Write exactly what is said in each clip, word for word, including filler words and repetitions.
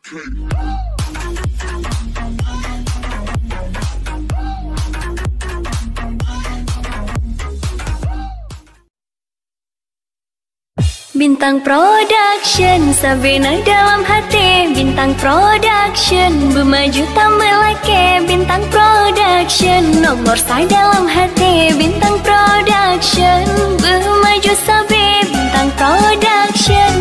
Bintang Production, sabe na dalam hati. Bintang Production, beumaju tameulakée. Bintang Production, nomor sa dalam hati. Bintang Production, beumaju sabe. Bintang Production.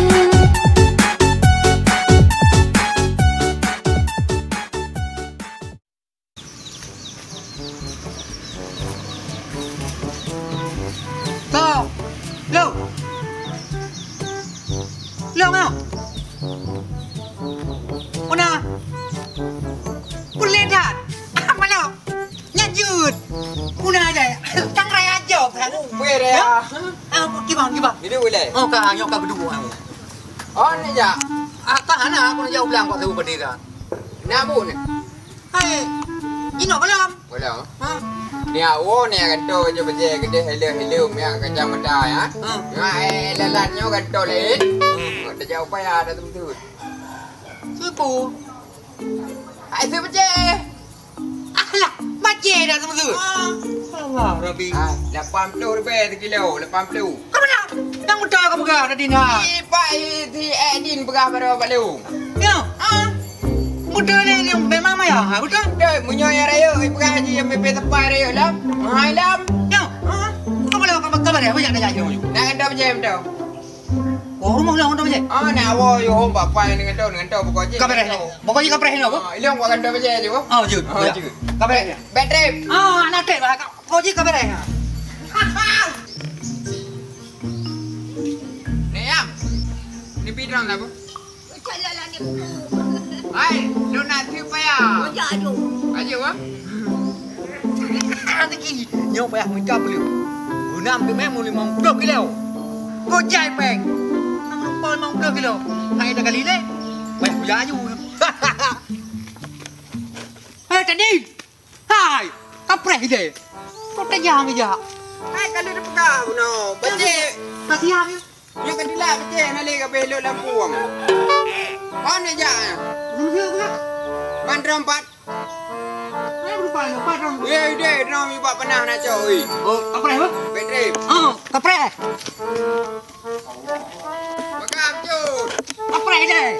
Toh. Lo. Lo ngau. Una. Boleh dah. Malam. Nyajut. Una aja. Tang raya jawab kan? Oh, boleh ya. Ah, gimana, gimana? Ini boleh. Oh, ka, nyok ka kedua. Oh, ni ja. Ah, ka hana aku jawab bilang kok tu berdiri. Nak bu ni. Hai, inok belum? Belum. Ha? Ni awak ni gantoe je bejé gede heleu-heleu miak kacamata ya. Ha. Ngai lalat nyoe gantoe lain. Ha. Dak jauh payah dah teuntut. Siapa? Hai si bejé. Alah, bejé dah teuntut. Ah. Allah Rabbi. Ah, lapan puluh ribèe sekilo, lapan puluh. Kau mana? Yang muda kau pegang tadi nak? Ipak isi Edin pegang pada balu. Ya. Ah. Muda ni, ni memang maya, ha, betul? Betul, meunyoe nyang rayeuk, ipeugah haji nyang pipée tepai rayeuk lam, mahai lam. Ya. Ha? Kau boleh kau, kau boleh, banyak dah jadi. Nak kata macam tu. Oh, rumah lah kata macam. Ah, nak awak yo hom bapak yang dengan tu, dengan tu pokok je. Kau boleh. Pokok je kau boleh nak apa? Ah, ilong buat kata macam tu. Oh, jut. Ah, jut. Kau boleh. Bad trip. Ah, anak trip lah. Kau je kau boleh. Ni ya. Ni pidong lah, Bu. Hai, lôn na teuh payah. Ojak aju. Aju, ah? Rezeki. Nyoe payah mita beli. Guna ambil meh limong puluh kilo. Kau jai peng. Nang rupa limong puluh kilo. Hai dah kali leh. Payah kuya aju. Hei, tadi. Hai, kapreh ideh. Kau tajam ija. Hai, kalau dia pegang, no. Baca. Kasih ya. Nyoe ka dilak beuceh hana lé ka beh lhok lampu am. Hon jak. Lhok jak. Ban drom pat. Ai, berupa lhok pat drom. Weh, deh, drom ibak panah na cok, oi. Oh, kapreh, bah? Petrem. Oh, kapreh. Pegang, cut. Kapreh, deh.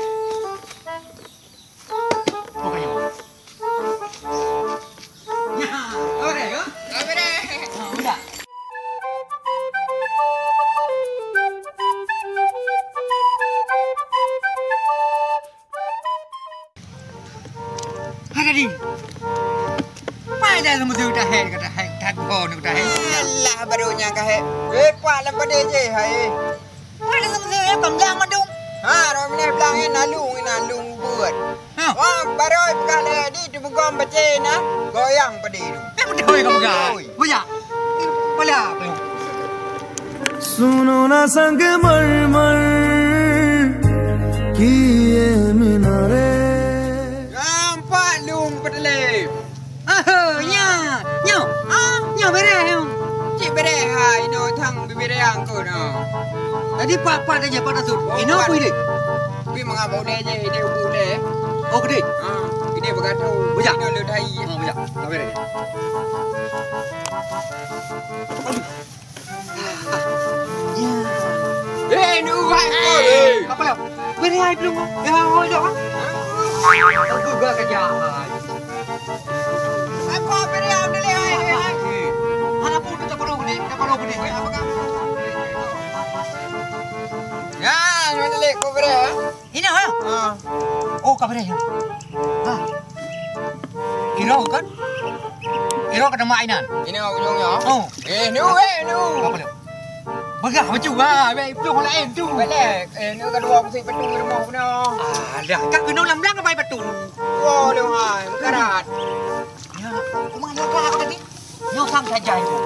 Hai, Dadi. Pai dah lama tu dah hai, kata hai, tak kau ni dah hai. Alah, baru nyang ka hai. Eh, pak lam padé je, hai. Mana sama saya, eh, pemblang madung. Ha, roi meneh blang, eh, nalung, eh, nalung buet. Ha. Wah, baroi peugah lé di, di bugom bacé na, goyang padé tu. Eh, beutôi kau peugah. Beutôi. Buya. Pala. सुनो ना संगमरमर की ये मीनारें। Nampak lung pedelem. Oh, nya. Nyo. Ah, nyo bereh nyo. Cik bereh hai, ino thang bibirang ko no. Tadi pat-pat aja pat asut. Ino pat. Apa ide? Tapi mengapa udah aja ide ubu deh. Oh, gede. Ah, ide begato. Bujak. Ino le dai. Oh, bujak. Tak bereh. Ya. Eh, nu hai ko. Apa ya? Beri hai belum. Ya, oh, ya. Aku gak kerja. Apa beri hai dulu, hai, hai, hai. Mana pun kita perlu ni, kita perlu ni. Ya, mana lek ko beri, ha? Ina, ha? Ah. Oh, ka bereh. Ha. Iro kan? Iro kena mak inan. Ina ujungnya. Oh. Eh, nu, eh, nu. Apa dia? Bagah macam ha, weh, itu orang lain tu. Boleh. Eh, nu kedua mesti betul rumah kena. Ah, dah. Kak kena lam belang apa betul? Oh, lu hai, karat. Ya, cuma ada apa tadi? Nyoe sang saja itu.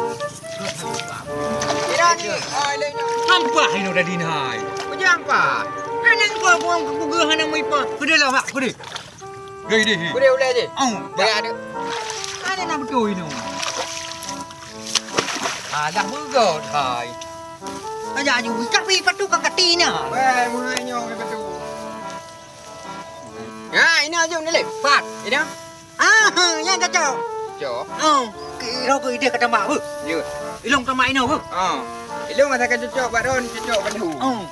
Kira ni, ah, ilek nyoe. Sampah inoe tadi nihai. Peue sampah? Aneuk gua buang ke bugeh hana meuipa. Keudeh lah, hak, keudeh. Keudeh, keudeh. Keudeh ulèe jih? Oh, ya. Ada. Ada nak beutôi inoe. Alah, beugot hai. Aja aju, tapi patu ka kati na. Weh, mulai nyoe patu. Inoe jeuem dilèe. Pat. Inoe. Ah, nyan cocok. Cocok. Oh, kira keu idéh ka tambah, beuh. Ya. Ilong tambah inoe, beuh. Ah. Ilong masa ka cocok bak droen, cocok bak lheuh. Oh.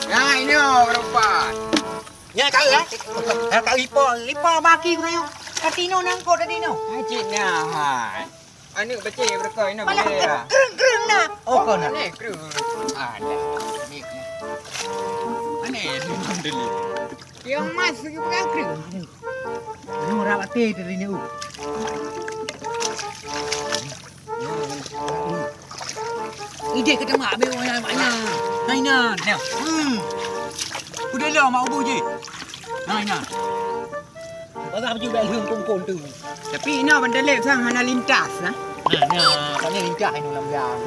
Nah, inoe baru pat. Nyan ka, eh? Ka lipo, lipo baki geutanyoe. Ka tinoe nangkok tadi inoe. Hai cit nah, hai. Aneuk bacé beureukoh inoe. Malah bacé, ya. Kreueng-kreueng na. Oh, kau na. Aneh, kreueng. Ada. Aneh, alhamdulillah. Yang mas lagi pegang kreueng. Ini murah baté tadi ni, uh. Idéh ka teuma abéh banyak-banyak. Hai nan. Ya. Hmm. Udah lah, mak ubu je. Hai nan. Bagaih baju bèk lheueng kongkong tu. Tapi inoe Banda Lép sang hana lintas, nah. Nah, nah, pané lintas inoe lam gang.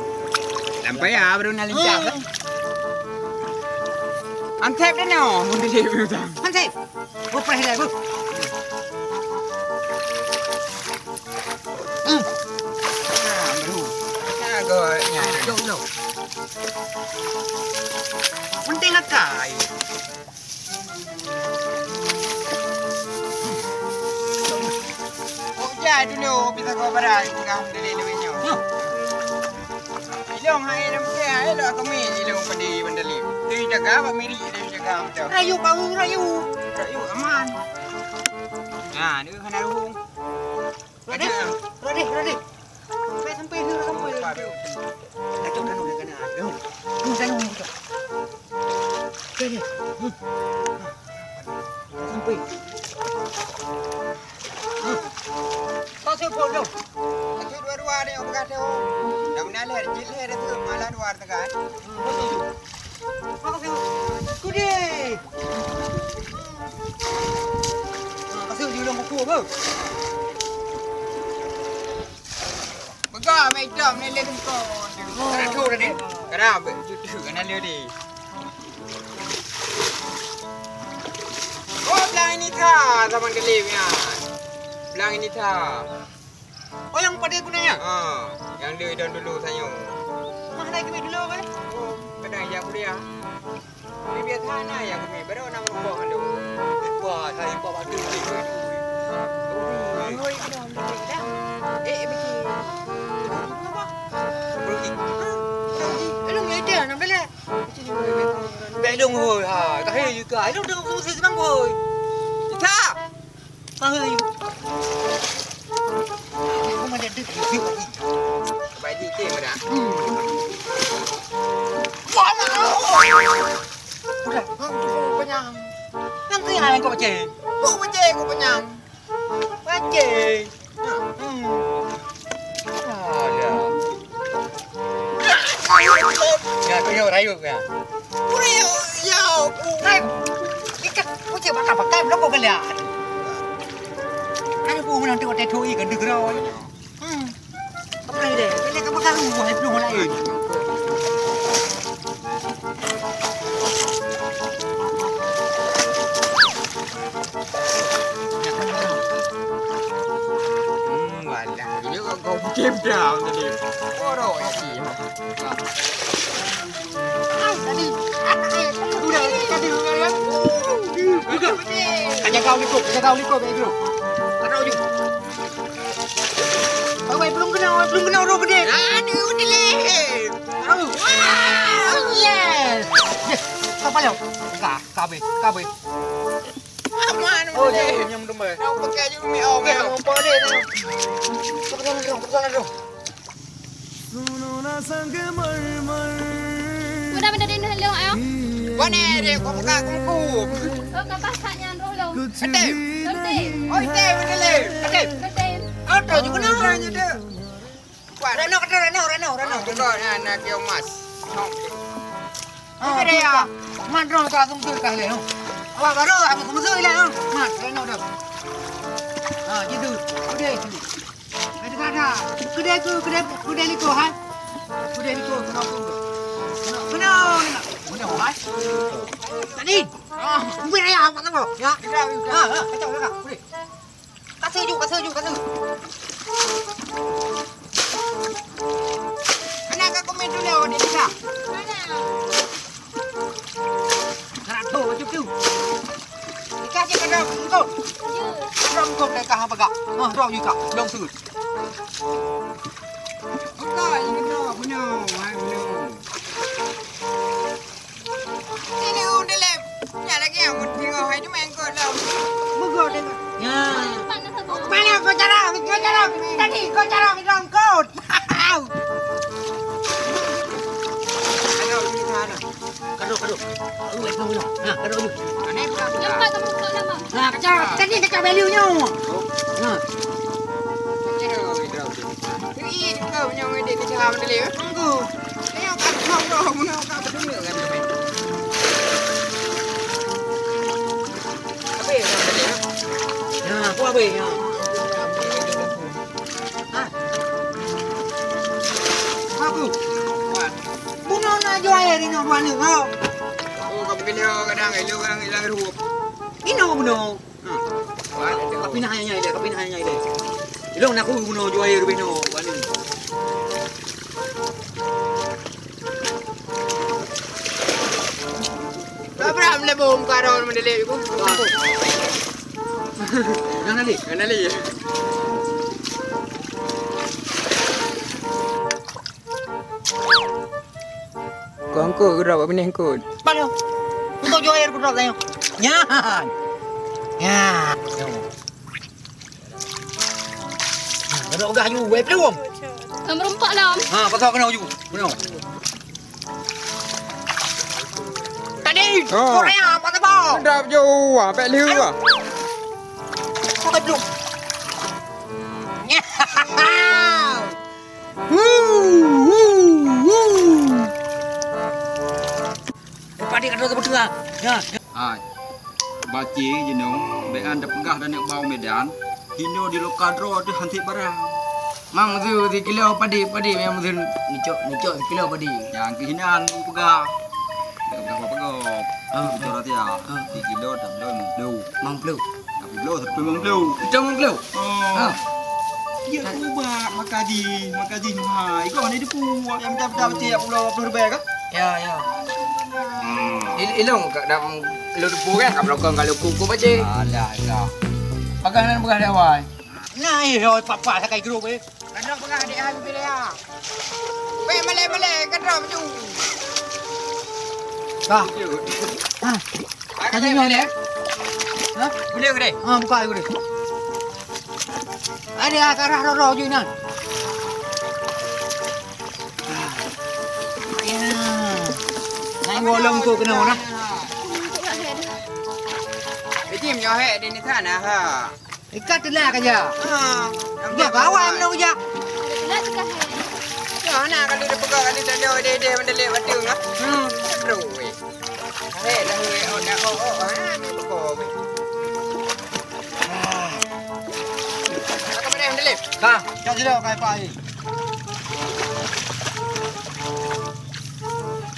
Lam paya baru na lintas, eh. Ansép dah nyoe, Banda Lép tu sang. Ansép. Gopah dah, Bu. Hmm. Nah, baru. Nah, gawatnya. Jom, jom. Penting akai. Kok jai dulu bisa kau berai pegang dulu lebih nyoe. Ilong hai dah mesti hai lo kami ilong padi Banda Lép. Tu jaga bak miri tu jaga betul. Rayu bau rayu. Rayu aman. Nah, ni hana ruhung. Radeh, radeh, radeh. Sampai, sampai, sampai, sampai. Kacau kanu dia kena. Aduh. Ni kanu ni. Okey ni. Hmm. Sampai. Hmm. Kau siapa dong? Aku dua-dua ni orang kata. Dah menalai, jilai dah tu malah dua tekan. Hmm. Kau siapa? Kudeh. Kasih di ulong kuku apa? Pegang mai hitam ni leh tengkon. Kena tu tadi. Kena ambil cucu kena leh di. Oh, belang ini tha zaman kelip ya. Belang ini tha. Oh, nyang padé guna nyan? Ha, nyang le idong dulu tanyoe. Mah lai keumiet dulu, eh? Oh, kadang jak kuliah. Ni biasa na nyang keumiet, baru enam rukok kan tu. Ipa, saya ipa batu ni. Oi, kena ambil dah. Eh, bikin. Apa? Rugi. Ha? Rugi. Lalu ngejar enam belas. Bèk lôn hôi ha, ka hei ka. Lôn dah meusu seumang hôi. Ita. Ka hei. Aku mana dek dek lagi. Baik dikit pada. Wah, mau. Udah, kau tu penyang. Yang kaya yang kau baca. Kau baca, kau penyang. Pancing. Hmm. Ada. Ya, tu yuk rayup ya. Rayup, ya. Rayup. Ikat, kucing bakar-bakar, belum kau geliat. Ada pun nanti kau tetu ikan degerau. Hmm. Apa ni deh? Ini kamu kan rumah itu mulai. Hmm, walah, ini kok gom game dah tadi. Borok ya sih. Ah, tadi. Udah, tadi udah ya. Buka. Jaga ulikot, jaga ulikot, baik dulu. Taruh je. Oi, belum kena, oi, belum kena roh gede. Aduh, gede leh. Tahu. Wow, yes. Yes. Kapal yo. Ka, kabe, kabe. Aman. Oh, dia nyam tu mai. Nak pakai je mi ong. Okey, ya. Nampak dia tu. Kebetulan tu, kebetulan tu. Mudah mudah dia nak long ayo. Bone dia kau buka kuku. Oh, kau pasak nyan roh long. Betul. Betul. Oi, teh, betul. Betul. Betul. Ada juga nak. Rano, rano, rano, rano. Ah, betul, nah, nak kira emas. Ah, ada ya. Mat rong ka sumsui ka leh. Awak baru aku sumsui leh. Mat, rano dah. Ah, gitu. Udah itu. Ada, ada. Kedai tu, kedai, kedai liko, ha? Kedai liko, kenapa tu? Kenapa, kenapa? Kenapa, ha? Tadi. Ah, mungkin ayah apa tu? Ya. Tidak, tidak. Ah, ah, kacau, kacau. Boleh. Kasih ju, kasih ju, kasih. Mana ka komen tu lewat dia kita? Mana? Seratus macam tu. Dikasih kan Beutôi. Ram kong lé kah peugah. Hah, droe yue kah. Dong seuôt. Buka, ini kena, bunoe, hai, bunoe. Ini udah lem. Nyak lagi yang mun tengok, hai, tu main kot lah. Meugot tengok. Ya. Mana kau cara? Kau cara. Tadi kau cara bilang kot. Ayo, ini sana. Kado, kado. Aduh, itu, itu. Nah, kado, itu. Aneh pula. Nampak kamu kok lama? Nah, kacau. Tadi kacau value-nya. Nah. Kacau, kacau. Ih, kau punya ngedit ni cara mendelik, eh? Tunggu. Tengok kat kau, bro. Mengapa kau berdua kan? Habis, kan, tadi, eh? Nah, aku habis, ya. Ha? Aku. Bunoe na jua air inoe dua neuk, ho. Oh, ka bukan dia kadang, eh, lu kadang hilang rup. Inoe bunoe. Hmm. Tapi nah nyai dia, tapi nah nyai dia. Ilong nak aku bunoe jua air binoe dua neuk. Abraham lebong karol mendelik ku. Jangan lagi. Jangan lagi. Kongko gerak bak binéh kot. Palo. Untuk jua air gerak kayu. Nyan. Nyan. Ada ogah yu, wei pelum. Lam rompak lam. Ha, pasal kena yu. Kena. Tadi, oh. Korea, apa tu, Bang? Dap jauh, ah, pek liu ah. Pakai pelum. Wuh, wuh, wuh. Eh, padi kata betul ah. Ya. Hai. Baci jinoe, bean da peugah dan nek bau medan, hino di lokal droe teuh hantik barang. Mang Meuseu sikilo padi, padi Mang Meuseu nicok, nicok sikilo padi. Nyang keuhinan peugah. Dak peugah apa-apa. Ah, bicara dia. Ah. Sikilo dah belum. Lu. Mang Plu. Tapi belum, tapi Mang Plu. Kita Mang Plu. Oh. Ah. Ya, ubak makadi, makadi nyoe hai. Kau ni depu yang dah dah tiap puluh dua puluh ribu kan? Ya, ya. Hmm. Il-, ilong ka dah lu depu kan, ka belakang kalau kuku baca. Alah, alah. Pakai nan pakai dah wai. Nah, eh, oi, papa sakai grup eh. Kadang pengah adik hai bila ya. Pek malai-malai, kadang maju. Dah. Ha. Ada yang mana? Ha? Boleh ke deh? Ha, buka dulu deh. Ada acara roro je nan. Ya. Nai bolong tu kena orang. Jadi menyohek di sana ha. Ikat telah kerja. Ha. Dia bawa yang nak kerja. Telah telah. Ya, nak kalau dia pegang, kalau dia ada, dia, dia mendelik batu, ha? Hmm. Terus, weh. Hei, dah, weh, oh, dah, oh, oh, ha, ni pokok, weh. Apa benda mendelik? Ka, cak sudah, kai pai.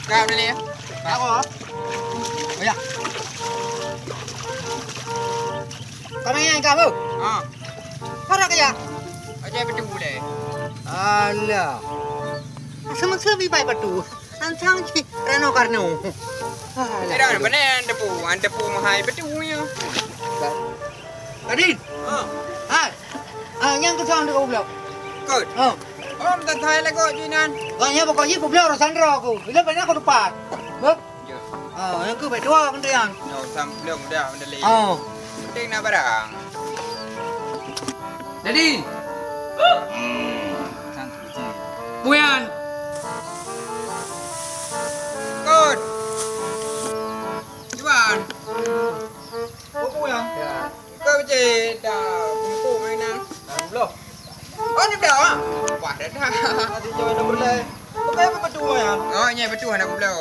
Kau mendelik, ya? Aku. Oh, ya. Kami yang kamu. Ha. Para kaya. Aja betul boleh. Alah. Sama-sama bai batu. Ansang cik Rano Karno. Alah. Tidak, mana yang tepu? Yang tepu mahai betul ya. Kadin. Ha. Hai. Ah, nyang keusang dekat goblok. Kot. Ha. Om tak thai lagu jinan. Kau nya pokok ji goblok urusan ro aku. Bila banyak aku depan. Bek. Ya. Ah, yang ke betul kan tu yang. Nyoe sam belum dah mendelik. Oh. Penting nak barang. Jadi. Puyan. Kot. Iwan. Buku yang. Ya. Kau je dah buku mainan. Belum. Oh, ni dah. Wah, dah dah. Tadi jawab nombor lain. Bukan apa betul ya? Oh, nya betul anak belum.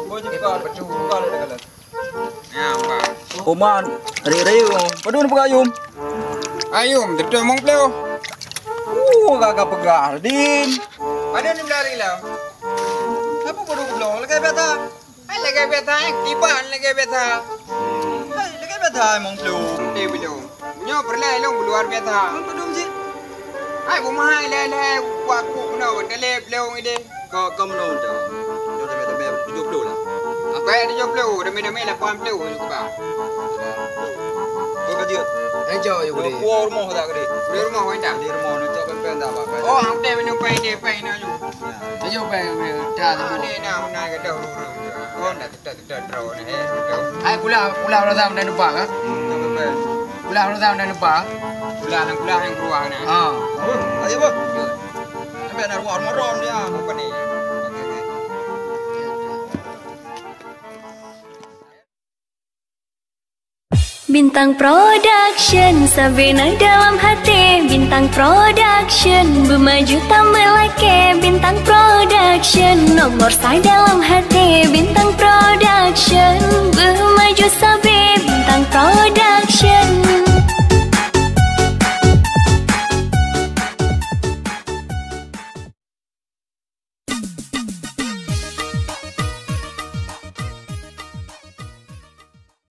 Boleh cepat. Betul. Bukan ada kalau. Ya, Pak. Oman, raya-raya. Padahal nak peugah ayum. Ayum, betul mong belum. Uh, gagah peugah, Din. Ada ni belari lah. Apa bodoh belum? Lagi biasa. Hai, lagèe biasa, eh. Kiban lagèe biasa. Hai, lagèe biasa, Mang Plu. Eh, belum. Nyoe peureulèe lôn luar biasa. Mang Plu meusit. Hai, bumah hai, lhèe-lhèe, kuat-kuat keunoe, teuléb lôn idéh. Ka, ka meunoe dah. Nyoe dah, dah, dah tujuh puluh lah. Apa tujuh puluh? Ramé-ramé lapan puluh, cukup bah. Ayo, yuk, boleh. Dua rumah tak gede? Dua rumah, kan, tak? Di rumah ni, cok, kan, tak apa-apa. Oh, aku dah minum pai ni, pai ni, yuk. Ayo, pai ni, dah. Ah, ni, nah, nah, kata urut-urut. Oh, nak tetap-tetap draw ni, eh, betul. Hai, pula, pula orang sama dan lupa, kan? Hmm, tak apa-apa. Pula orang sama dan lupa. Pula, dan pula yang keluar ni. Ah. Oh, ayo, bos. Sampai nak rumah, rumah rom dia. Apa ni? Okey, okey. Bintang Production, sabena dalam hati. Bintang Production, beumaju tambah laki. Bintang Production, nomor satu dalam hati. Bintang Production.